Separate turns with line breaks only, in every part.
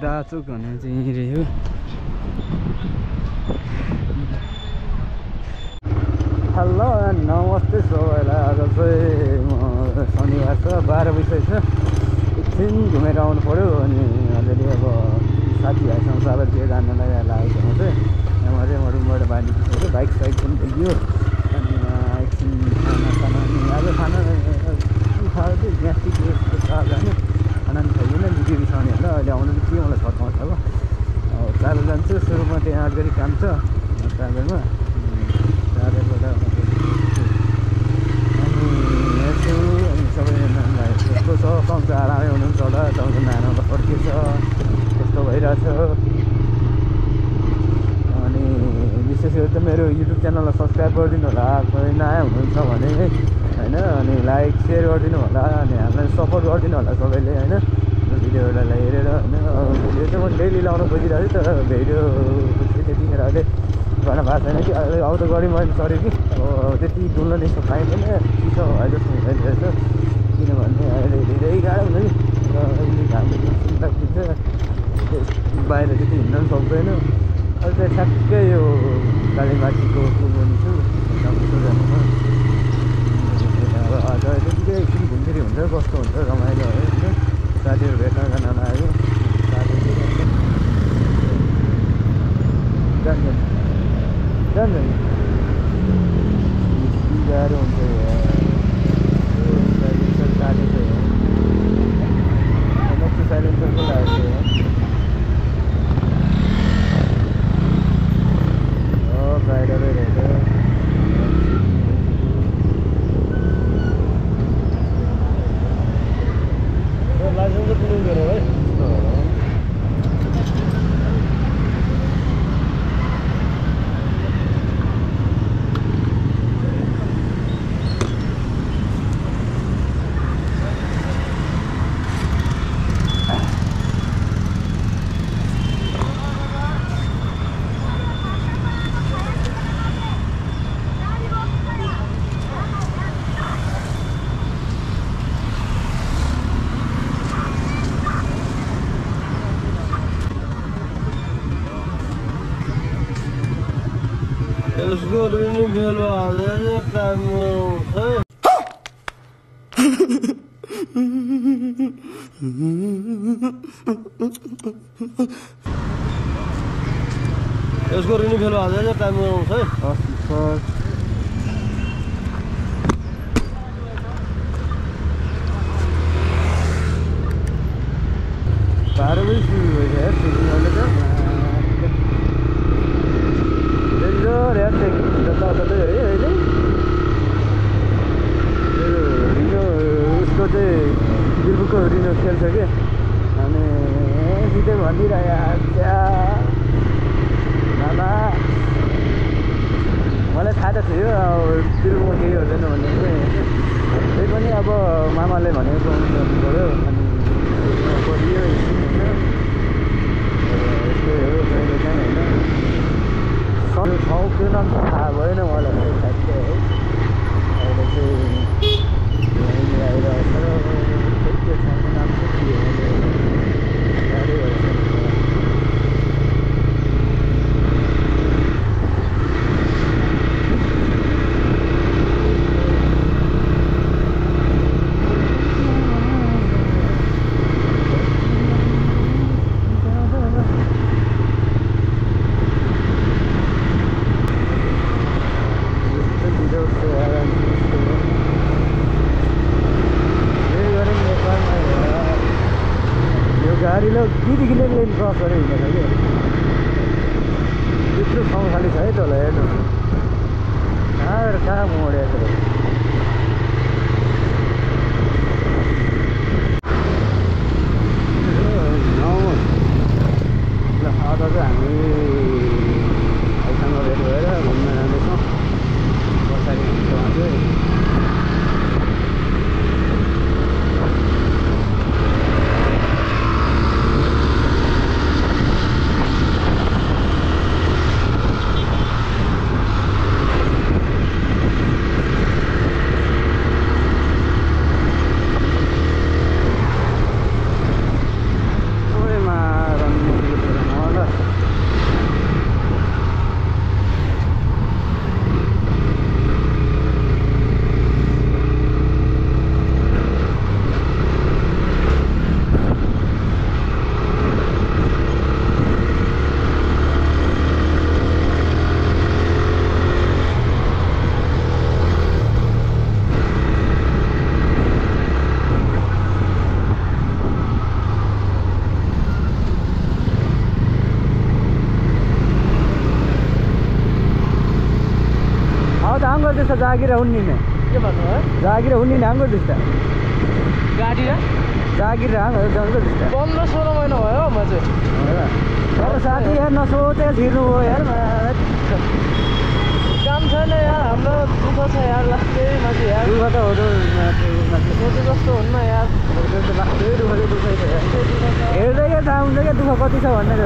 दाचोक भन्ने चाहिँ यहीँ रह्यो। हेलो नमस्ते सबैलाई। आज चाहिँ म शनिबार छ 12 बजिसकेको छ। एकछिन घुमेर आउनु पऱ्यो अनि अलिअलि अब साथीभाइसँग सालतिर जान्नलाई लागेको म चाहिँ यहाँ चाहिँ म रुमबाट बाहिर निस्किसक्यो। बाइक साइक पनि देखियो अनि एकछिन खाना अनि आज खाना खाएको थियो ग्यास्ट्रिक यस्तो चाल जाने खाना पनि खाइएन निकै बिसाउने होला। अहिले आउनु पनि के मलाई छर्काउँछ अब चालेर जान्छु। सुरुमा त्यहाँ अलिकति काम छ चालेरमा चालेरबाट अनि हेर्छु अनि सबैजनालाई कस्तो छ संसार आरामै हुनुहुन्छ होला। तपाईँको नानालाई फर्किएछ कस्तो भइरहेछ अनि विशेष गरी त मेरो युट्युब च्यानललाई सब्सक्राइब गरिदिनु होला। कोही नयाँ हुनुहुन्छ भने होइन अनि लाइक सेयर गरिदिनु होला अनि हामीलाई सपोर्ट गरिदिनु होला सबैले होइन। भिडियोहरूलाई हेरेर होइन भिडियो चाहिँ म डेली लाउनु खोजिरहेको छु तर भिडियो त्यतिखेर अहिले गर्न भएको छैन कि अहिले आउट गरी मैले सरी कि अब त्यति डुल्न त्यस्तो पाइँदैन चिसो भए जस्तो हुँदैन रहेछ। किनभने अहिले धेरै गाह्रो हुन्छ कि र अहिले घामले चिन्ता दिन्छ बाहिर त्यति हिँड्न पनि सक्दैन। अहिले चाहिँ ठ्याक्कै यो कालीमाटीको पुल पनि छु जानुमा अब आज त्यतिकै एकछिन घुमफिरी हुन्छ कस्तो हुन्छ रमाइलो है होइन। साथीहरू भेट्न जान लाग्यो साथीहरू जान्छ जान्छ गाह्रो हुन्छ साइलेन्सर काटेको हो साइलेन्सरको लागेको हो बाहिरै रहेछ। लाइसेन्स चाहिँ पुलिस गरेर है यसको रिन्यू फेल भयो टाइम यसको रिन्यू फेल भयो टाइम आउँछ है। 12 बजी सुरु भइसक्यो जताततै है अहिले रिनो उसको चाहिँ दिलबुकको रिनो खेल्छ कि अनि सिधै भनिदिइरहेको मामा मलाई थाहा त थियो अब दिलबुकमा केही हुँदैन भन्ने चाहिँ त्यही पनि अब मामाले भनेको गर्नु पऱ्यो अनि परियो यस्तै हो कहिले काहीँ होइन। ठाउँको नाम त थाहा भएन मलाई ठ्याक्कै है। अहिले चाहिँ यहीँ आइरहेको छ त्यो ठाउँको नाम चाहिँ के हो गाह्रै भएछ। गाडीले दिदीले लेन क्रस गरेर हिँडेको कि त्यत्रो ठाउँ खाली छ है तल हेर्नु कहाँ मोडेको आज चाहिँ हामी भाइसँग भेट भएर घुम्न जाँदैछौँ बसारी ठाउँमा चाहिँ। त्यस्तो जागिर हुन्निने
के भन्नु भयो
जागिर हुन्निने हाम्रो त्यस्तो
गाडी र
जागिर हाम्रो जङ्गल त्यस्तो
15-16 महिना भयो म चाहिँ
अब साथी यार नसोचेर छिर्नु भयो यार
काम छैन यार हाम्रो दुःख छ यार लाग्दै माथि यार
दुःख त हो
सोचे जस्तो हुन्न यार
लाग्दै दुःख चाहिँ दुःखै छ हेर्दै थाहा हुन्छ क्या दुःख कति छ भनेर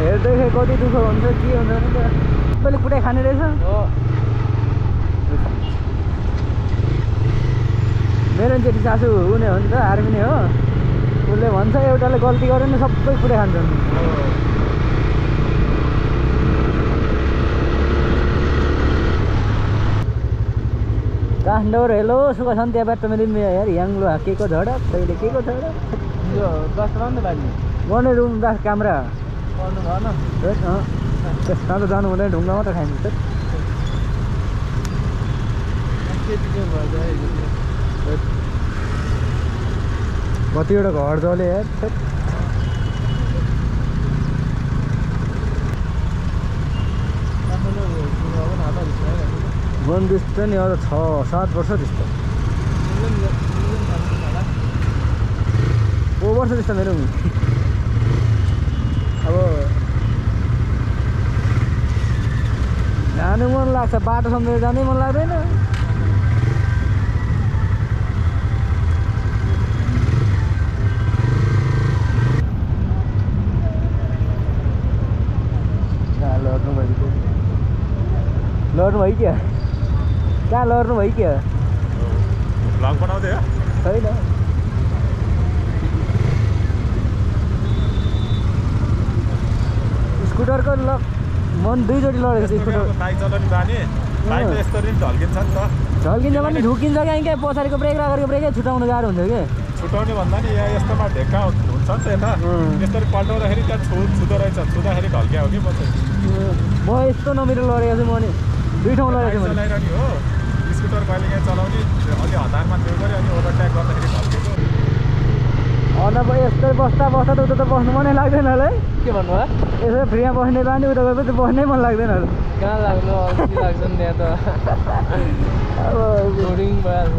हेर्दै कति दुःख हुन्छ के हुन्छ नि त सबैले कुटाइ खाने रहेछ मेरो जेठी सासू हुने हो नि त आर्मी नै हो उसले भन्छ एउटाले गल्ती गर्यो नि सबै कुटाइ खान्छन् काठमाडौँ हेलो सुख शान्ति बाटोमा दिन यार याङ्लो हाकेको झडक कहिले के को झडक
यो दसमा नि बानी
गर्ने रुम दास कामरा
गर्नु भएन
त्यसमा त जानु हुँदैन ढुङ्गा मात्र खाइन्छ कतिवटा घर चले यार वन त्यस्तो नि अझ 6-7 वर्ष त्यस्तो 4 वर्ष त्यस्तो मेरो अब जानु मन लाग्छ बाटो सम्झेर जानै मन लाग्दैन लड्नु भयो क्या कहाँ लड्नु भयो क्या
भ्लग बनाउँदै हो
छैन स्कुटरको मन 2 चोटि लडेको छ स्कुटर
बाइक चलाउने बानी बाइक यस्तरी ढल्किन्छ नि त
झल्किन्छ भने ढुकिन्छ क्या पछाडिको ब्रेक अगाडिको ब्रेकै छुटाउनु गाह्रो हुन्छ क्या
छुटाउने भन्दा नि यहाँ यस्तोमा ढेक्का हुन्छ नि त यता यस्तरी पल्टाउँदाखेरि त्यहाँ छुँदो रहेछ छुँदाखेरि ढल्क्या हो कि पछि
म यस्तो नमिरो लडेको छु म नि 2 ठाउँ लडेको छु
चलाइरहने हो स्कुटर कहिले यहाँ चलाउने अलि हतारमा थियो गऱ्यो अनि ओभरटेक गर्दाखेरि ढल्केको
अब यस्तै बस्दा त उता त बस्नु मनै लाग्दैन होला है
के भन्नुभयो
यसो फ्रीमा बस्ने बानी उता गएपछि बस्नै मन लाग्दैन होला
कहाँ लाग्नु अल्छी लाग्छ नि यहाँ त
अब
लोडिङ भइहाल्छ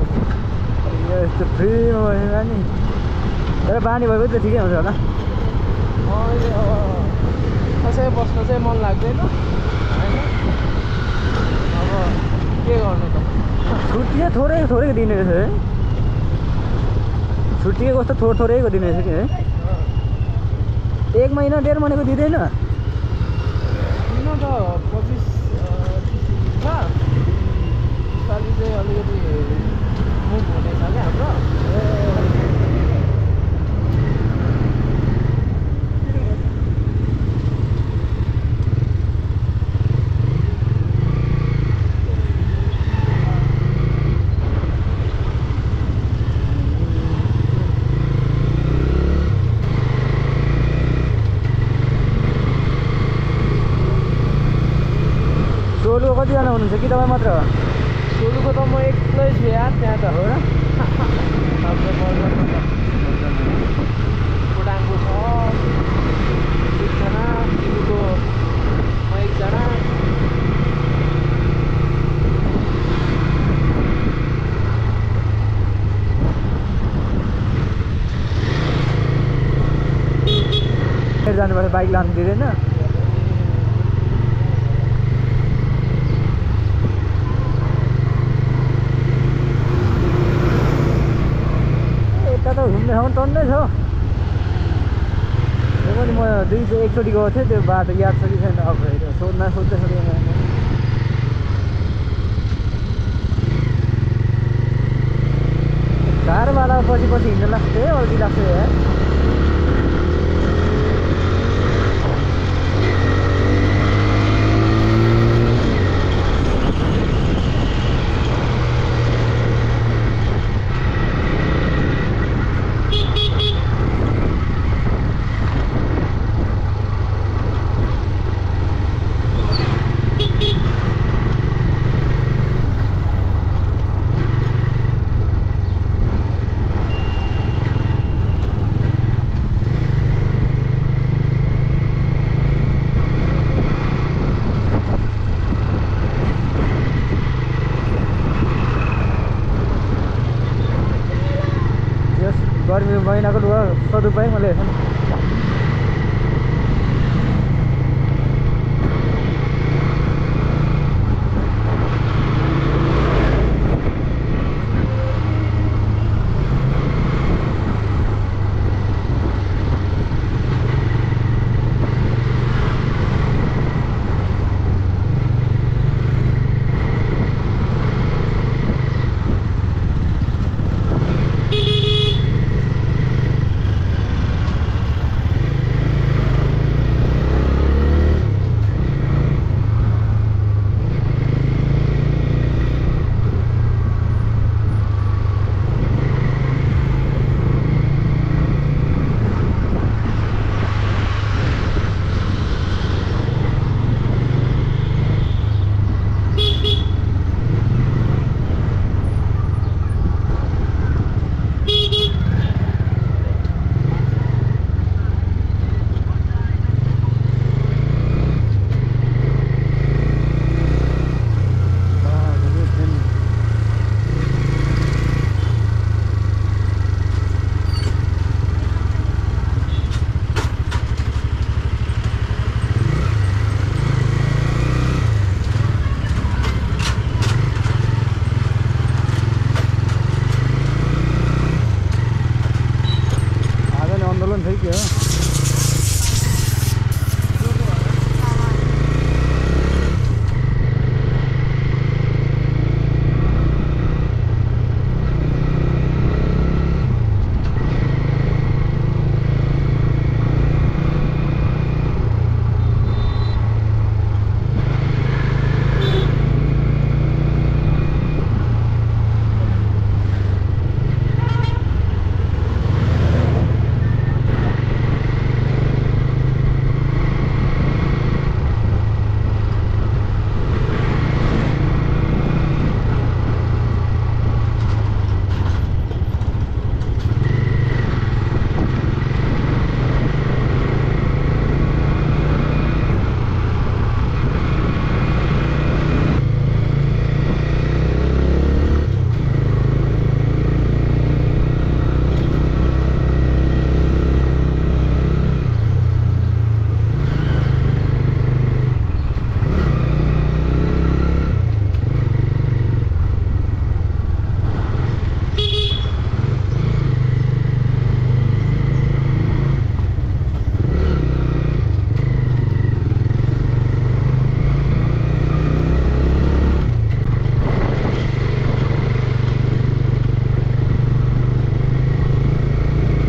यस्तो फ्रीमा बस्ने बानी तर बानी भएपछि त ठिकै हुन्छ होला
अहिले कसै बस्न चाहिँ मन लाग्दैन होइन अब के गर्नु त
छुट्टी चाहिँ थोरै दिने रहेछ है छुट्टी कस्तो थोरैको दिने रहेछ कि है 1 महिना 1.5 महिनाको दिँदैन
किन त 25 छ यसपालि चाहिँ अलिकति मुभ हुनेछ क्या हाम्रो
सोलु कतिजना हुनुहुन्छ कि तपाईँ मात्र
सोलुको त म एक्लै छु यार त्यहाँ त
हो र
खोटाङको छ 1 जना सोलुको म 1 जना
जानुपर्छ बाइक लानु दिँदैन यता त घुम्ने ठाउँ टन्नै छ त्यो पनि म एकचोटि गएको थिएँ त्यो बाटो याद छ कि छैन अब सोध्दै कारबाट पछि हिँड्न लाग्थ्यो है अल्छी लाग्थ्यो यार महिनाको लुगा सदुपयोग मैले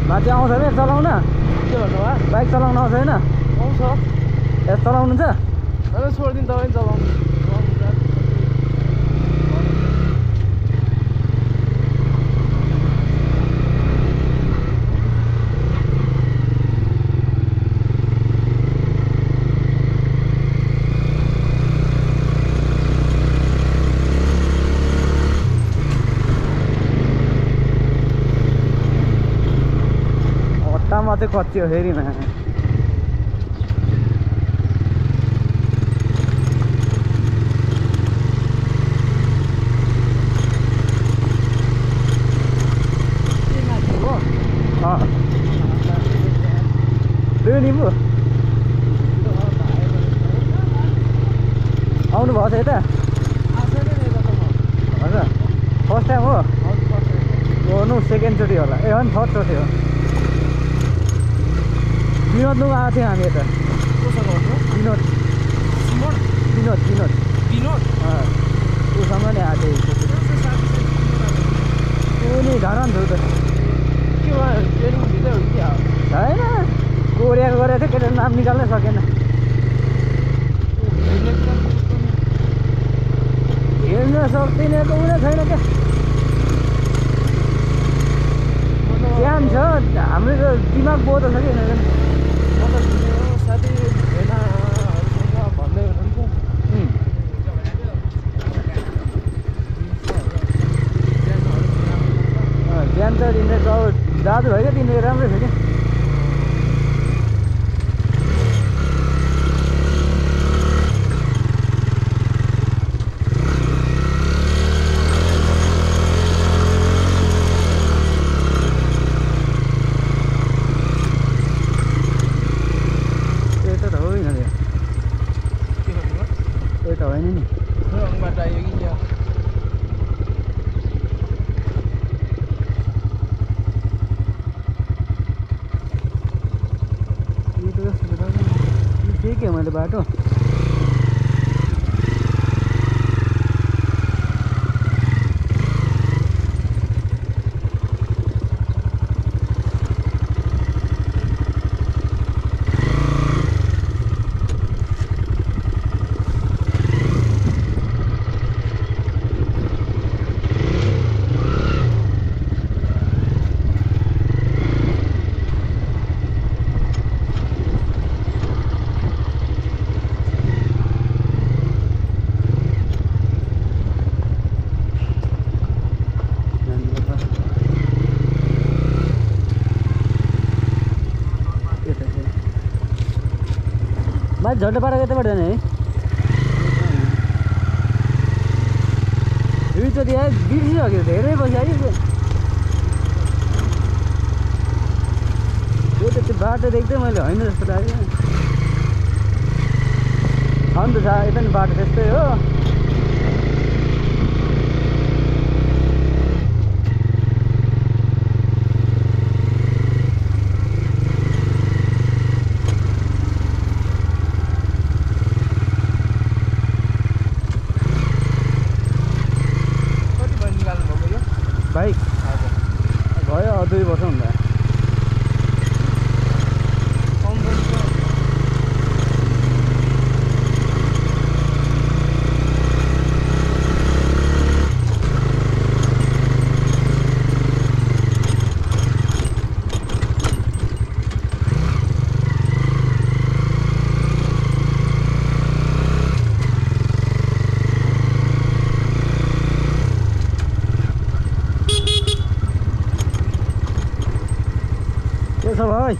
माथि आउँछ नि चलाउन
के भन्नुभयो
बाइक चलाउन आउँछ होइन
आउँछ
यस चलाउनुहुन्छ
अनि छोडिदिनु तपाईँ चलाउनु
अट्टामा चाहिँ खच्चियो फेरिमा निम्बु आउनु भएको छ यता हजुर फर्स्ट टाइम हो गर्नु सेकेन्डचोटि होला ए हो नि थर्डचोटि हो विनोद नु आएको थियौँ हामी यता विनोद विनोद विनोद
विनोद
उसँग नि आएको थियो उनी धरान छु त
के भयो ट्रेनिङ दिँदै हो कि
होइन कोरियाको गरेको थियो केटा नाम निकाल्नै सकेन हेर्न सक्दिनँ त उनी छैन क्या ज्ञान छ हाम्रो त दिमाग बोध छ कि
साथी भेनाहरूसँग भन्दै हुनुहुन्छ
ज्ञान त तिनीहरूको अब दाजु भयो क्या तिनीहरू राम्रै छ क्या त होइन नि
रङबाट आयो कि क्या
के मैले बाटो भाइ झट्ट पारा यताबाट जाने है दुईचोटि आयो बिर्सिसक्यो धेरै बसिआयो त्यो त त्यो बाटो देख्दै मैले होइन जस्तो लाग्यो छ नि त छ यता नि बाटो त्यस्तै हो बाइक भयो 2 वर्ष हुँदा के छ भाइ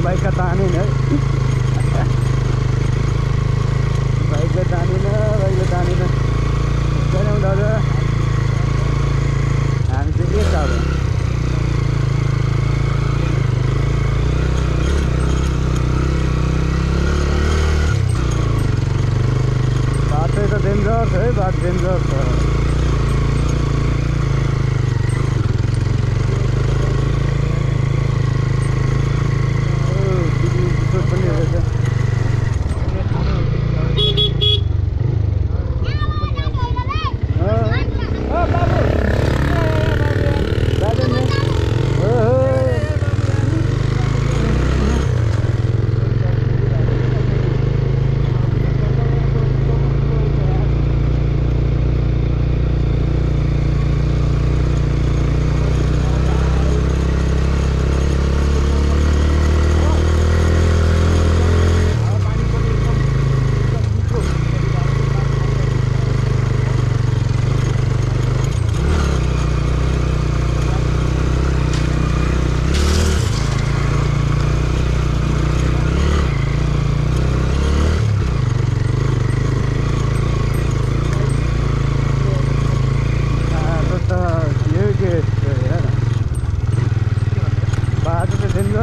बाइकका तानेन है बाइकले तानेन गराउँदा हामी चाहिँ एक अब बाटो त डेन्जर छ है बाटो डेन्जर छ पनि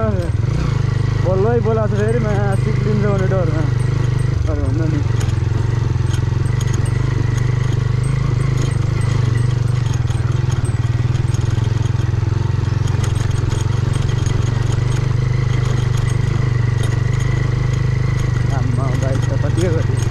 बल्लै बोलाएको छ फेरि सिक्लिन्छ भने डरमा अरू भन्नु नि बाइक त कति गऱ्यो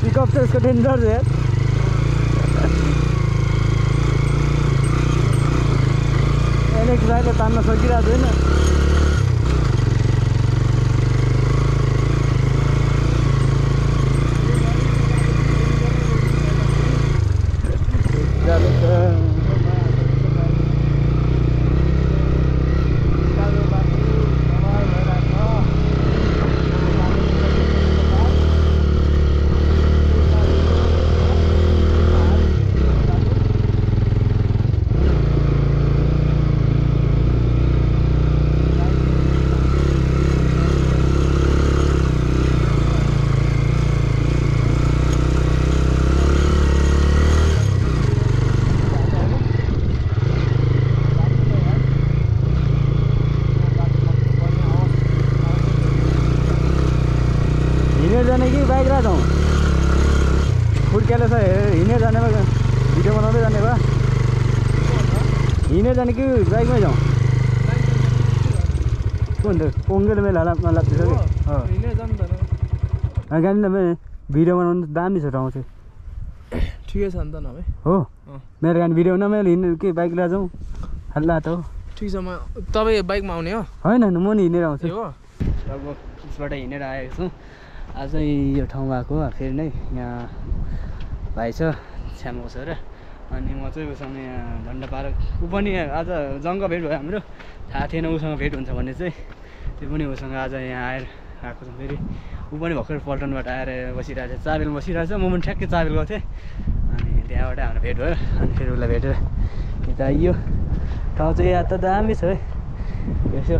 पिकअप चाहिँ यसको डेन्जर छ यार एलेक्स भाइले तान्न सकिरहेको छैन जाने कि बाइक राख जाउँ फुर्केले छ हिँडेर जाने भए भिडियो बनाउँदै जाने भए हिँडेर जाने कि बाइकमै जाउँ कुन त पोङ्गेले मेला लाग्दैछ कि गाडी त भिडियो बनाउनु दामी छ ठाउँ चाहिँ
ठिकै छ नि त नभए
हो मेरो गाडी भिडियो बनाउन मैले हिँड्नु के बाइक लिएर जाउँ हल्ला त हो
ठिक छ म तपाईँ बाइकमा आउने हो
होइन म नि हिँडेर आउँछु
हो
अब उसबाट हिँडेर आएको छु आज यो ठाउँमा आएको फेरि नै यहाँ भाइ छ छ्यामको छ र अनि म चाहिँ उसँग यहाँ झन्डा पार्क ऊ पनि आज जङ्ग भेट भयो हाम्रो थाहा थिएन उसँग भेट हुन्छ भन्ने चाहिँ त्यो पनि उसँग आज यहाँ आएर आएको छ फेरि ऊ पनि भर्खर पल्टनबाट आएर बसिरहेको छ चाबेलमा बसिरहेको छ म पनि ठ्याक्कै चाबेल गएको थिएँ अनि त्यहाँबाट हाम्रो भेट भयो अनि फेरि उसलाई भेटेर यता आइयो ठाउँ चाहिँ यहाँ त दामी छ है यसो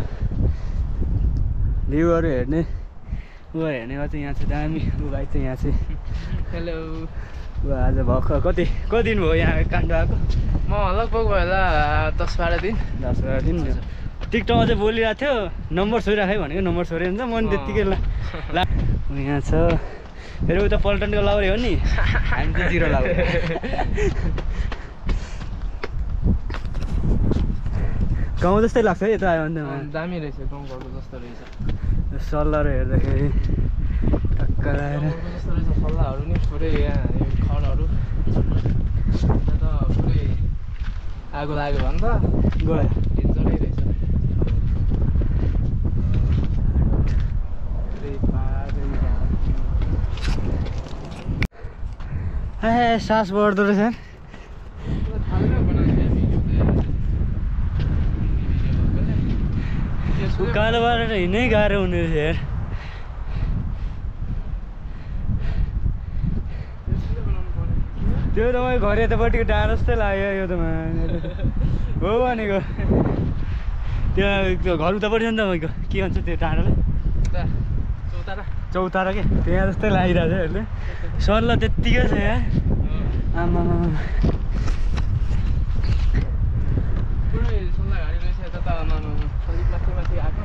भ्यूहरू हेर्ने ऊ हेर्नेमा चाहिँ यहाँ चाहिँ दामी ऊ भाइ चाहिँ यहाँ चाहिँ
हेलो
ऊ आज भर्खर कति दिन भयो यहाँ काण्ड आएको
म लगभग भयो होला 10-12 दिन
10-12 दिन टिकटकमा चाहिँ बोलिरहेको थियो नम्बर छोइराखेँ भनेको नम्बर छोडेर हुन्छ म नि त्यत्तिकै ला यहाँ छ फेरि उता पल्टनको लाउरे हो नि हामी चाहिँ जिरो लाउरे गाउँ जस्तै लाग्छ है यता आयो भने
दामी रहेछ गाउँ घरको जस्तो रहेछ
सल्लाहहरू हेर्दाखेरि टक्कर आएर
जस्तो रहेछ सल्लाहहरू नि पुरै यहाँ खडहरू त पुरै आगो लाग्यो भने त
गयो
डेन्जरै रहेछ
ए सास बढ्दो रहेछ उकालोबाट हिँड्नै गाह्रो हुने रहेछ यार त्यो त मैले घर यतापट्टिको डाँडा जस्तै लाग्यो यो त हो भनेको त्यहाँ घर उता पर्छ नि त मैले के भन्छ त्यो डाँडालाई चौतारा के त्यहाँ जस्तै लागिरहेको छ हेर्नु सल्ल त्यत्तिकै छ यहाँ आमा
पुरै सल्लाह गाडी रहेछ यता त अलिक माथि आएको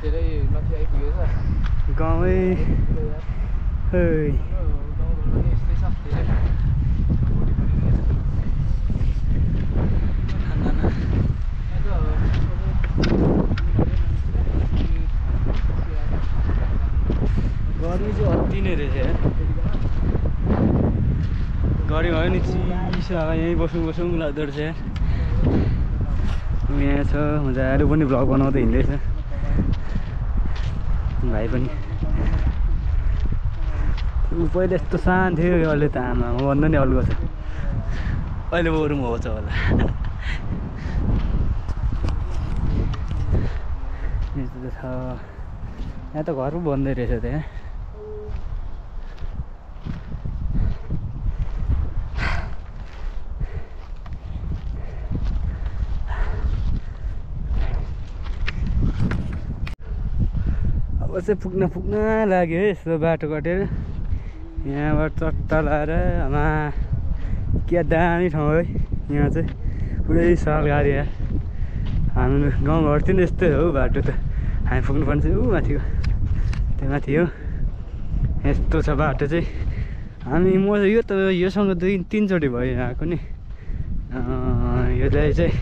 धेरै माथि आइपुगेछ
गाउँै
गाउँघरमा नि यस्तै छ धेरै
गर्मी चाहिँ अति नै रहेछ यार गर्मी भयो नि चिसो अब यहीँ बसौँ लाग्दो रहेछ यार यहाँ छ मजाले पनि भ्लग बनाउँदै हिँड्दैछ भाइ पनि ऊ पहिले यस्तो शान्त थियो अहिले त आमा म भन्दा नि अल्गो छ अहिले बरु म होछ होला यस्तो त छ यहाँ त घर पो बन्दै रहेछ त्यहाँ अब चाहिँ पुग्न लाग्यो है यस्तो बाटो कटेर यहाँबाट चट्टा लाएर आमा क्या दामी ठाउँ है यहाँ चाहिँ पुरै सालगाडी यहाँ हाम्रो गाउँघरतिर यस्तै हो बाटो त हामी पुग्नुपर्ने चाहिँ ऊ माथिको त्यो माथि हो यस्तो छ बाटो चाहिँ हामी म यो त योसँग 2-3 चोटि भयो आएको नि योलाई चाहिँ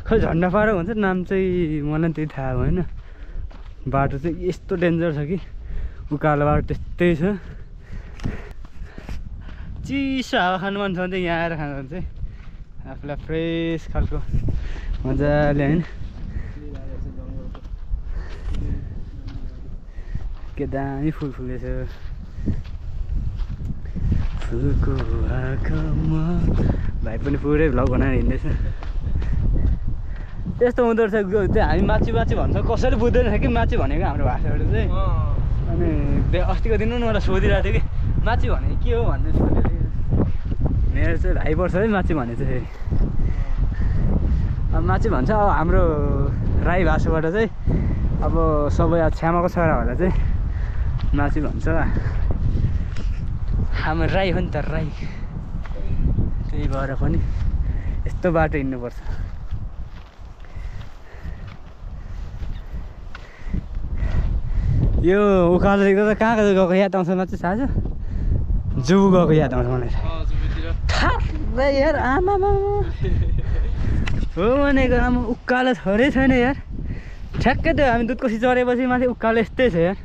खै झन्डापारा भन्छ नाम चाहिँ मलाई त्यही थाहा भएन बाटो चाहिँ यस्तो डेन्जर छ कि उकालो बाटो त्यस्तै छ चिसो हावा खानु मन छ भने चाहिँ यहाँ आएर खानु भने चाहिँ आफूलाई फ्रेस खालको मजाले होइन के दामी फुल फुलेछ फुलको आँखामा भाइ पनि पुरै भ्लग बनाएर हिँड्दैछ यस्तो हुँदो रहेछ हामी माछी भन्छ कसैले बुझ्दैन थियो कि माछी भनेको हाम्रो भाषाबाट चाहिँ अनि अस्तिको दिन पनि मलाई सोधिरहेको थियो कि माछी भनेको के हो भन्ने सोधेको थियो मेरो चाहिँ भाइ पर्छ है माछी भने चाहिँ फेरि अब माछी भन्छ अब हाम्रो राई भाषाबाट चाहिँ अब सबै छ्यामाको छोराहरूलाई चाहिँ माछी भन्छ हाम्रो राई हो नि त राई त्यही भएर पनि यस्तो बाटो हिँड्नुपर्छ यो उकालो देख्दा त कहाँ गएको याद आउँछ मात्रै थाहा छ जुबु गएको याद आउँछ मलाई थाहा यार आमा हो भनेको आमा उकालो थोरै छैन यार ठ्याक्कै त्यो हामी दुधकोसी चढेपछि माथि उकालो यस्तै छ यार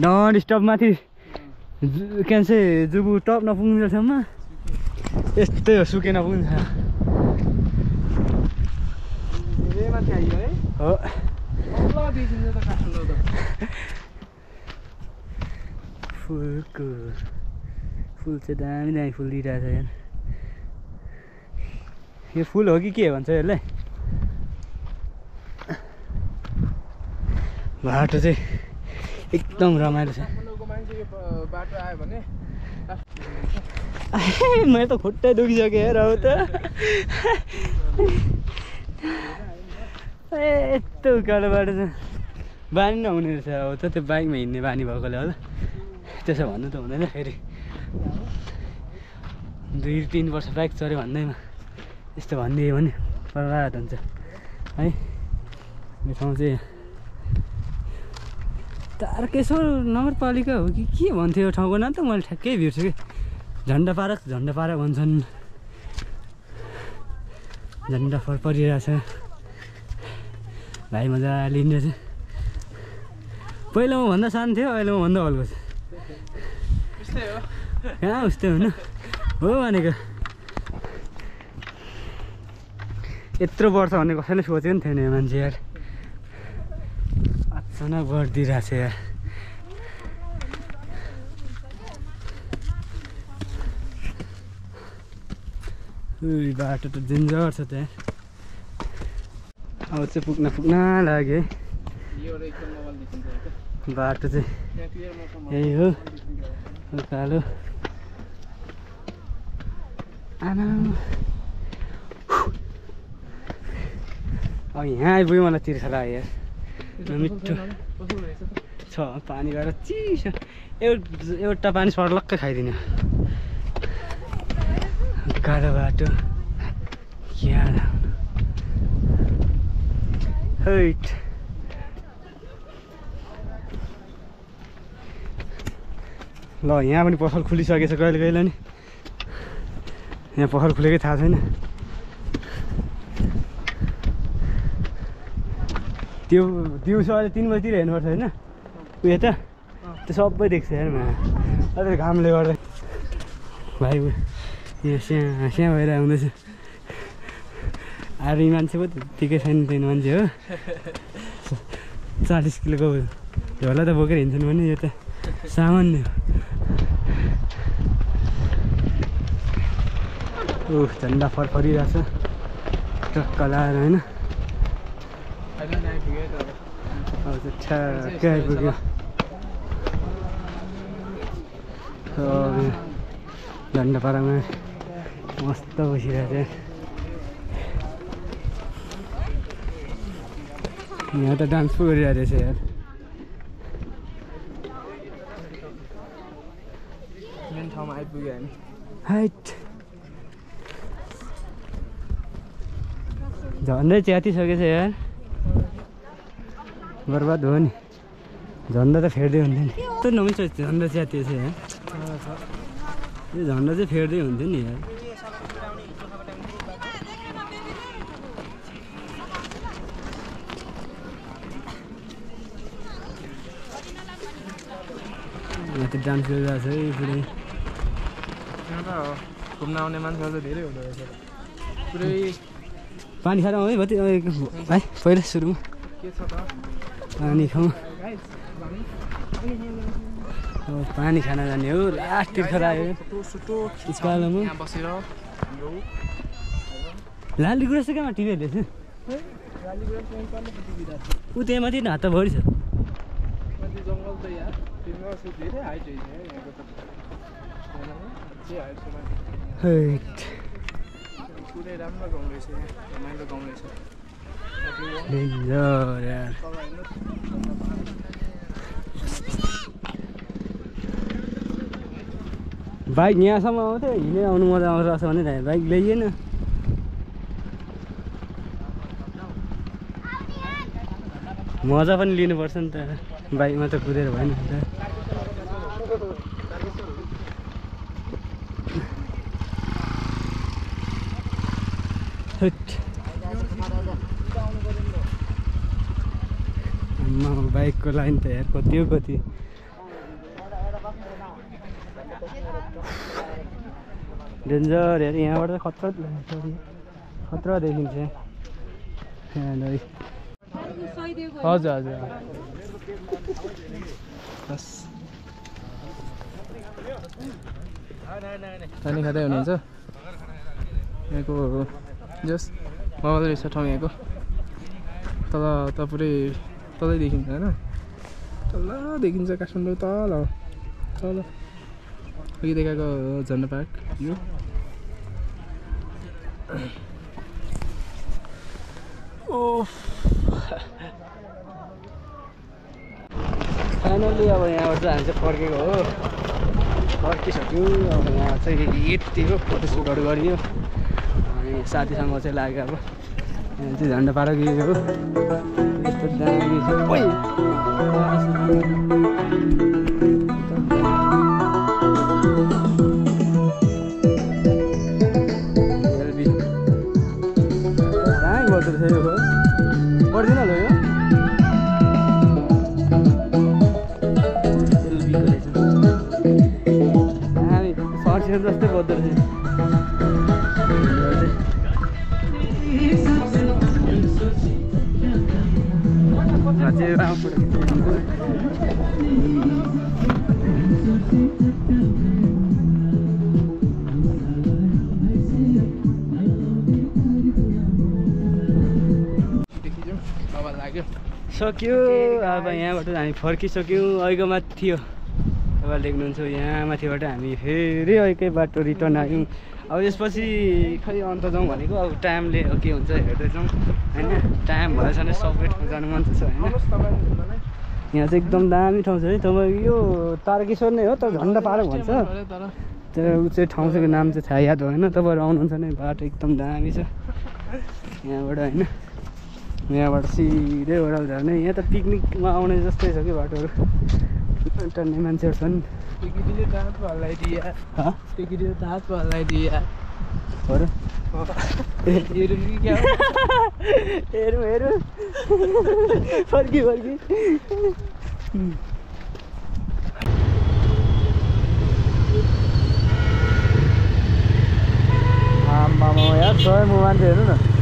नन स्टप माथि के भन्छ जुबु टप नपुग्नेसम्म यस्तै हो सुकेन पुग्छ हो फुल चाहिँ दामी फुल दिइरहेछ यार यो फुल हो कि के भन्छ यसलाई बाटो चाहिँ एकदम रमाइलो छ
बाटो आयो भने
मैले त खुट्टै दुखिसकेँ हेर अब त यस्तो उकालो बाटो छ बानी नहुने रहेछ अब त त्यो बाइकमा हिँड्ने बानी भएकोले होला त्यसो भन्नु त हुँदैन फेरि 2-3 वर्ष बाइक चढ्यो भन्दैमा यस्तो भनिदियो भने बर्बाद हुन्छ है यो ठाउँ चाहिँ तारकेश्वर नगरपालिका हो कि के भन्थ्यो यो ठाउँको नाम त मैले ठ्याक्कै बिर्छु कि झन्डापारा भन्छन् झन्डा फर परिरहेछ भाइ मजाले हिँड्दैछ पहिला म भन्दा सानो थियो अहिले म भन्दा अल्गो छ कहाँ उस्तै हुनु हो भनेको यत्रो वर्ष भन्ने कसैले सोचेको नि थिएन यो मान्छे यार अचानक बढिदिइरहेछ यार बाटो त डेन्जर छ त्यहाँ अब चाहिँ पुग्न लाग्यो है बाटो चाहिँ यही हो उकालो आमा
अब यहाँ आइपुग्यो मलाई तिर्खा लाग्यो यार मिठो
कस्तो रहेछ त
छ पानी गएर चिसो एउटा पानी सर्लक्कै खाइदिने गाह्रो बाटो यहाँ हैट ल यहाँ पनि पसल खुलिसकेछ कहिले कहिले नि यहाँ पसल खुलेकै थाहा छैन त्यो दिउँसो अहिले 3 बजीतिर हेर्नुपर्छ होइन उयो त त्यो सबै देख्छ हेर्नु अहिले घामले गर्दा भाइ यहाँ स्याहाँ स्याहाँ भएर आउँदैछ आर्मी मान्छे पो त्यतिकै छैन त्यहाँ मान्छे हो 40 किलोको झोला त बोकेर हिँड्छन् भने यो त सामान्य हो झन्डा फरफरिरहेछ ट्रक्क लाएर होइन अब चाहिँ ठ्याक्कै आइपुग्यो झन्डा पारामा मस्त बसिरहेको छ यहाँ त डान्स पो गरिरहेको रहेछ यार
मेन ठाउँमा आइपुग्यो हामी
हाइट झन्डै च्यातिसकेछ यार बर्बाद हो नि झन्डा त फेर्दै हुन्थ्यो नि त्यो नमिच झन्डा च्यातिएछ यार यो झन्डा चाहिँ फेर्दै हुन्थ्यो नि यार यहाँ त डान्स गरिरहेको छ है पुरै
यहाँ त घुम्न आउने मान्छेहरू त धेरै हुँदो रहेछ पुरै
पानी खाएर है भति भाइ पहिला सुरुमा
के छ त
पानी खाउँ अब पानी खान जाने हो लास्ट तिर्खा लाग्यो
सुटो
उकालोमा
यहाँ बसेर
लाली गुराँस चाहिँ कहाँ टिभी हेर्दैछ ऊ त्यहाँ माथि हातभरि छ
जङ्गल त यहाँ धेरै हाइट रहेछ यहाँको त पुरै राम्रो गाउँ रहेछ यहाँ रमाइलो गाउँ रहेछ
डेन्जर यार बाइक यहाँसम्म आउँथ्यो हिँडे आउनु मजा आउँछ रहेछ भने बाइक ल्याइएन मजा पनि लिनुपर्छ नि त बाइकमा त कुदेर भएन नि त बाइकको लाइन त यार कति हो कति डेन्जर यार यहाँबाट त खतरा खतरा देखिन्छ यहाँनिर
हजुर हजुर बस पानी खाँदै हुनुहुन्छ यहाँको जस मजाले रहेछ ठाउँ यहाँको तल त पुरै तलै देखिन्छ होइन तल देखिन्छ काठमाडौँ तल तल अघि देखाएको झन्डा पार्क यो
फाइनली अब यहाँबाट चाहिँ हामी चाहिँ फर्केको हो फर्किसक्यो अब यहाँ चाहिँ यति हो फोटोसुटहरू गरियो अनि साथीसँग चाहिँ लाग्यो अब यहाँ चाहिँ झन्डा पारा गयो हो यस्तो दामी छ दामी बस्दो रहेछ यो ओरिजिनल हो यो जस्तै बस्दो रहेछ सक्यो अब यहाँबाट हामी फर्किसक्यौँ अहिलेकोमा थियो तपाईँले देख्नुहुन्छ यहाँ माथिबाट हामी फेरि अर्कै बाटो रिटर्न आयौँ अब यसपछि खै अन्त जाउँ भनेको अब टाइमले के हुन्छ हेर्दै जाउँ होइन टाइम भएछ भने सबै ठाउँ जानु मन छ होइन यहाँ चाहिँ एकदम दामी ठाउँ छ है तपाईँको यो तारकेश्वर नै हो तर झन्डा पारो भन्छ तर ऊ चाहिँ ठाउँ चाहिँ नाम चाहिँ थाहा याद भएन तपाईँहरू आउनुहुन्छ भने बाटो एकदम दामी छ यहाँबाट होइन यहाँबाट सिधै ओह्रालो झर्ने यहाँ त पिकनिकमा आउने जस्तै छ कि बाटोहरू टन्ने मान्छेहरू छन् हेरौँ हेरौँ फर्की
आम्मामा यार स्वयं मान्छे हेर्नु न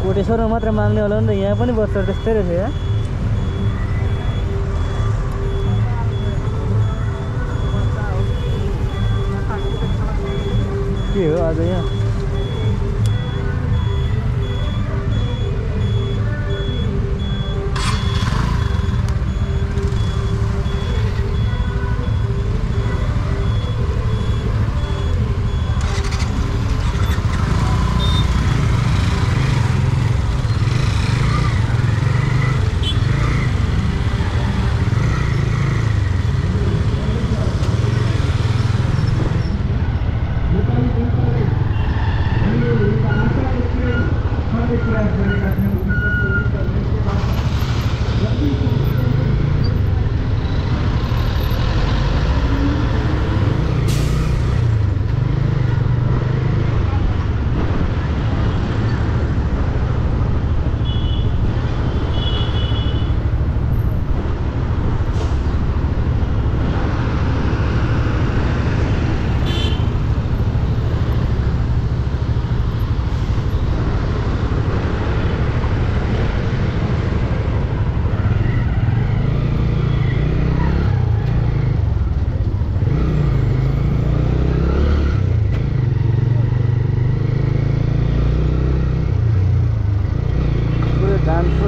कोटेश्वरमा मात्र माग्ने होला नि त यहाँ पनि बस्छ त्यस्तै रहेछ यहाँ के हो आज यहाँ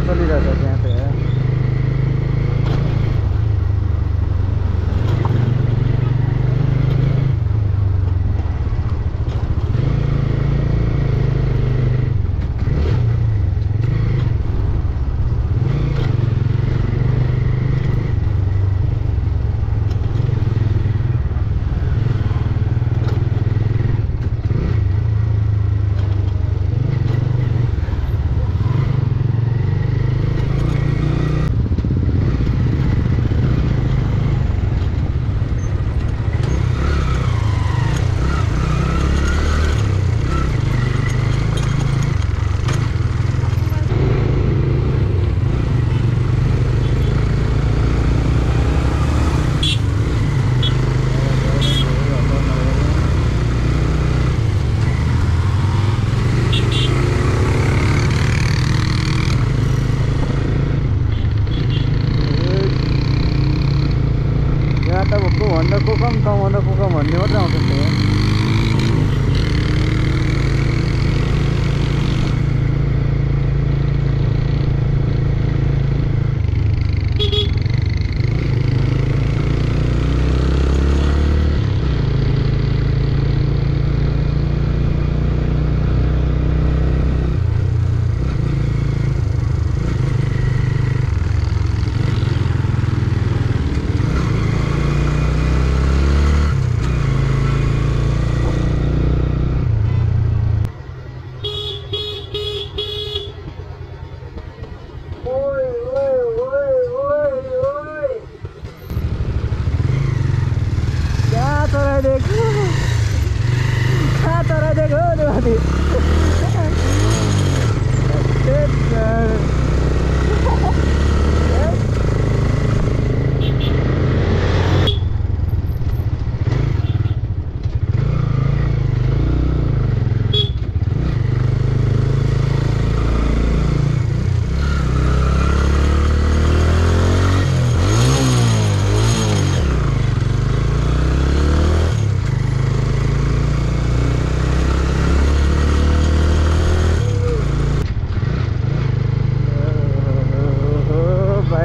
चलिरहेछ त्यहाँ त भन्दा को कम भन्ने मात्रै आउँछ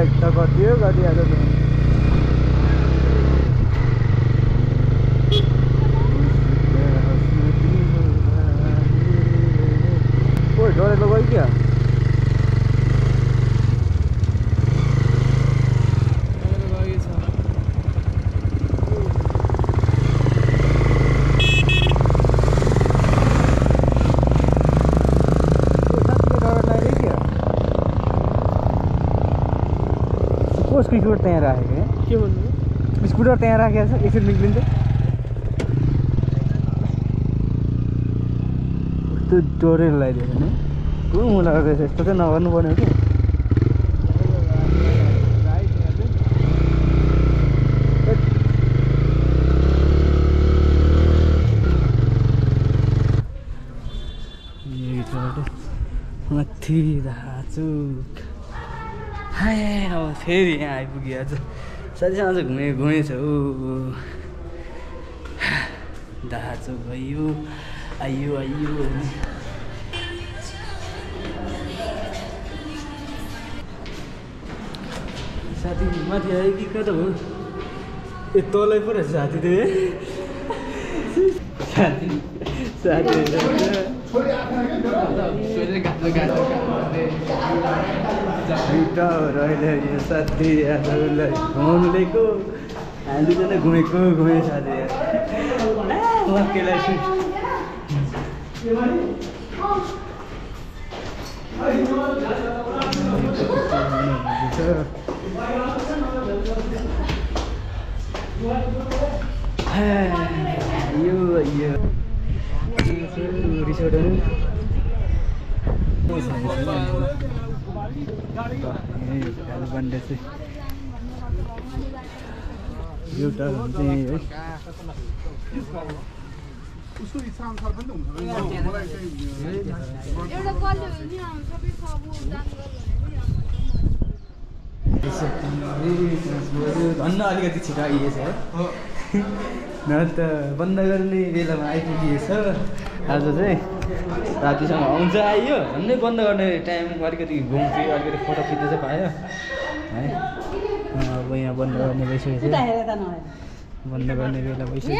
बाइक त कति हो कति आज कोही डरे त गयो क्या स्कुटर त्यहाँ राखेको
के भन्नु
स्कुटर त्यहाँ राखेको छ एकछिन निक्लिन्छ कस्तो डोरेर लगाइदिएको नि को मलाई रहेछ यस्तो चाहिँ नगर्नु पर्ने हो कि माथि धाचुक हाय अब फेरि यहाँ आइपुग्यो आज साथीसँग चाहिँ घुमेछ ऊ दाजु भयो आइयो साथी माथि आयो कि कता हो ए तलै पो रहेछ साथी त साथी अहिले यो साथी आजलाई घुमाउनु ल्याएको हामी दुईजना घुमेको साथी केलाई यो रिसोर्टहरू कालीबन्डे चाहिँ एउटा चाहिँ है
उसको इच्छा अनुसार पनि त हुन्छ
धन्न अलिकति छिटो आइएछ है न त बन्द गर्ने बेलामा आइपुगिएछ आज चाहिँ रातिसँग आउँछ आइयो झन्डै बन्द गर्ने टाइम अलिकति घुम्थ्यो अलिकति फोटो खिच्नु चाहिँ पायो है अब यहाँ बन्द गर्ने भइसकेको छ बन्द गर्ने बेला भइसक्यो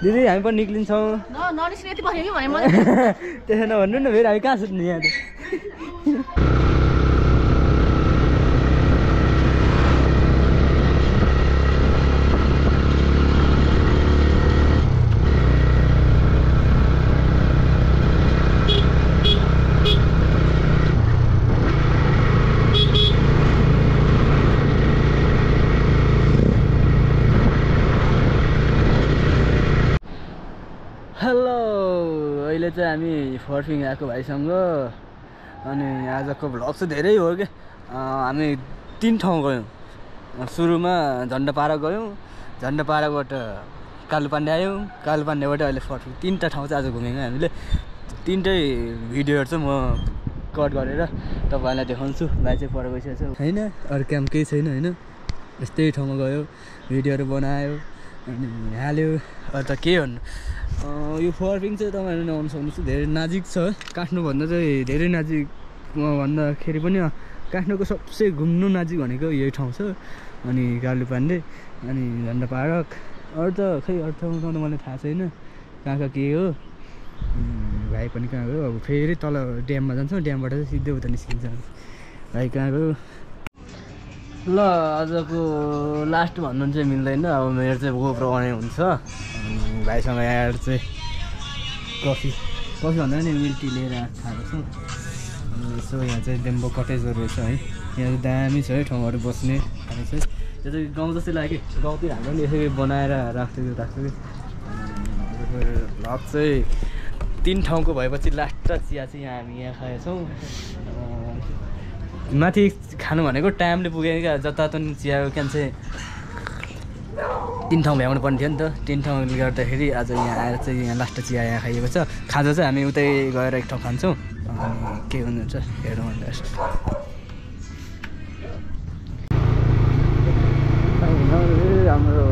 दिदी हामी पनि निक्लिन्छौँ त्यसो नभन्नु न फेरि हामी कहाँ सुत्ने यहाँ हेलो अहिले चाहिँ हामी फर्फिङ आएको भाइसँग अनि आजको भ्लग चाहिँ धेरै हो क्या हामी 3 ठाउँ गयौँ सुरुमा झन्डापाडा गयौँ झन्डापाडाबाट कालुपाण्डे आयौँ कालुपाण्डेबाट अहिले फर्फिङ 3टा ठाउँ चाहिँ आज घुमेको हामीले 3टै भिडियोहरू चाहिँ म कट गरेर तपाईँहरूलाई देखाउँछु भाइ चाहिँ पर गइसकेको छ होइन अरू काम केही छैन होइन यस्तै ठाउँमा गयो भिडियोहरू बनायो अनि हाल्यो अरू त के भन्नु यो फर्फिङ चाहिँ तपाईँहरू नआउनु सक्नुहुन्छ धेरै नजिक छ काठमाडौँभन्दा चाहिँ धेरै नजिक भन्दाखेरि पनि काठमाडौँको सबसे घुम्नु नजिक भनेको यही ठाउँ छ अनि कालुपाण्डे अनि झन्डापाडा अरू त खै अरू ठाउँ त मलाई थाहा छैन कहाँ के हो भाइ पनि कहाँ गयो अब फेरि तल ड्याममा जान्छौँ ड्यामबाट चाहिँ सिधै उता निस्किन्छ भाइ कहाँ गयो ल आजको लास्ट भन्नु चाहिँ मिल्दैन अब मेरो चाहिँ गोप्रो अनै हुन्छ अनि भाइसँग आएर चाहिँ कफी भन्दा नि मिल्क टी लिएर खाएको छु अनि यसो यहाँ चाहिँ डेम्बो कटेजहरू रहेछ है यहाँ चाहिँ दामी छ है ठाउँहरू बस्ने अनि चाहिँ यो चाहिँ गाउँ जस्तै लाग्यो गाउँतिर हाम्रो पनि यसरी बनाएर राख्छु भ्लग चाहिँ 3 ठाउँको भएपछि लास्ट चिया चाहिँ यहाँ हामी यहाँ खाएछौँ माथि खानु भनेको टाइमले पुगेन क्या जताततै चियाको क्यान चाहिँ 3 ठाउँ भ्याउनु पर्ने थियो नि त 3 ठाउँले गर्दाखेरि आज यहाँ आएर चाहिँ यहाँ लास्ट चिया यहाँ खाइएको छ खाजा चाहिँ हामी उतै गएर एक ठाउँ खान्छौँ अनि के हुनुहुन्छ हेरौँ लास्ट हाम्रो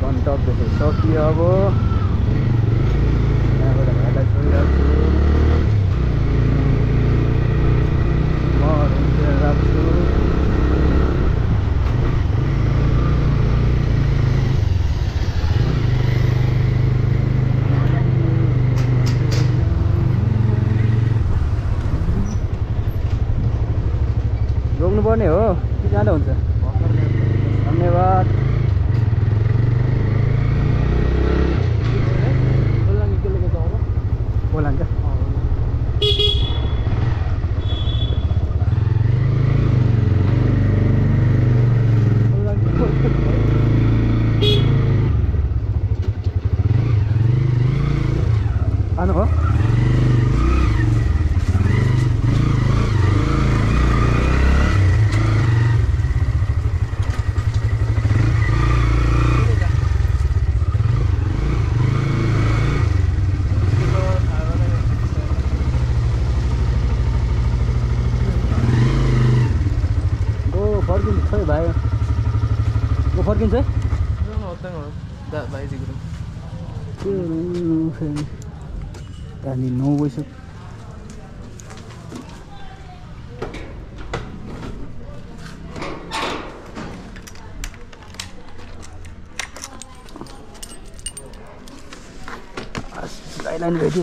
गन्तव्य सकियो अब यहाँबाट भाइलाई छोडिरहेको छु म रुमतिर राख्छु रोक्नुपर्ने हो कि जाँदा हुन्छ धन्यवाद बोलान्छ आनु हो खै भाइ म फर्किन्छ है त्यहाँदेखि 9 बजी गाइडलाइन भेटी